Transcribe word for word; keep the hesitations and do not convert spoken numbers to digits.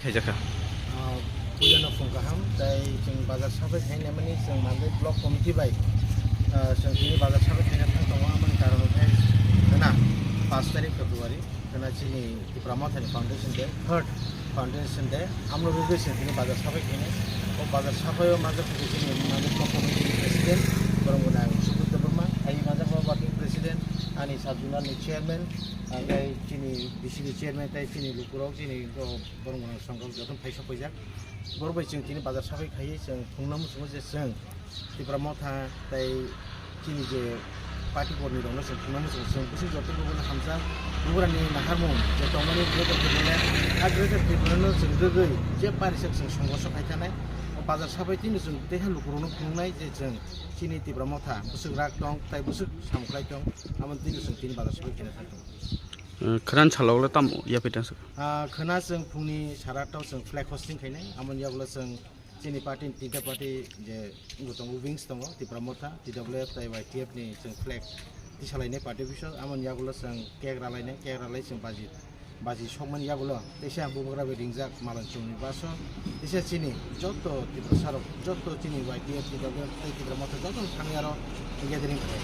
Khaijakha. Ah, puila no phung kaham, tai chwng bazar sabai khainai mani chwng mandai block committee bai, ah, chwng tini bazar sabai khaina thang tongo, amoni karon khe khwna paanch tarik February, khwna chini Tipra Mothani foundation day, third foundation day, amno rwgwi chwng tini bazar sabai khainai. O bazar sabai o majak khe chini mandai block committee president, borok gwnang Subudra Debbarma, ai majak o working president, ani sub zonal ni chairman, ang ai chini B C ni chairman, tai chini lukurok chini o borok gwnang songkok jotono phaisa paijak. Borok bai chwng tini bazar sabai khaiwi chwng phungna muchungo je chwng Tipra Motha tai chini je party kormi rokno chwng phungna muchungo, chwng bwswk joto bubono hamjak, bubrani naharmung je tongmani Greater Tipraland, a Greater Tipraland no chwng rwgwi je parisak chwng songorso khai thanai, o bazar sabai tini chwng teiha lukurokno phunuknai je chwng chini Tipra Motha bwswk rak tong tai bwswk samung khlai tong, amo tini chwng tini bazar sabai khaina thang tongo. Eh, khwran salok le tamo yapri tang saka? Ah, khwna chwng phungni sara tau chwng flag hosting khainai, amoni yagulo chwng chini party ni tinta party je wng tongo, wings tongo, Tipra Motha, T W F tai Y T F ni chwng flag tisalainai party office o, amoni yagulo chwng cake ralainai, cake ralai chwng baji, baji sokmani yagulo teisa bubagra bai ringjak malan chwngni baso, teisa chini joto Tiprasa rok, joto chini Y T F, T W F tai Tipra Motha joto thangwi aro gathering khlai.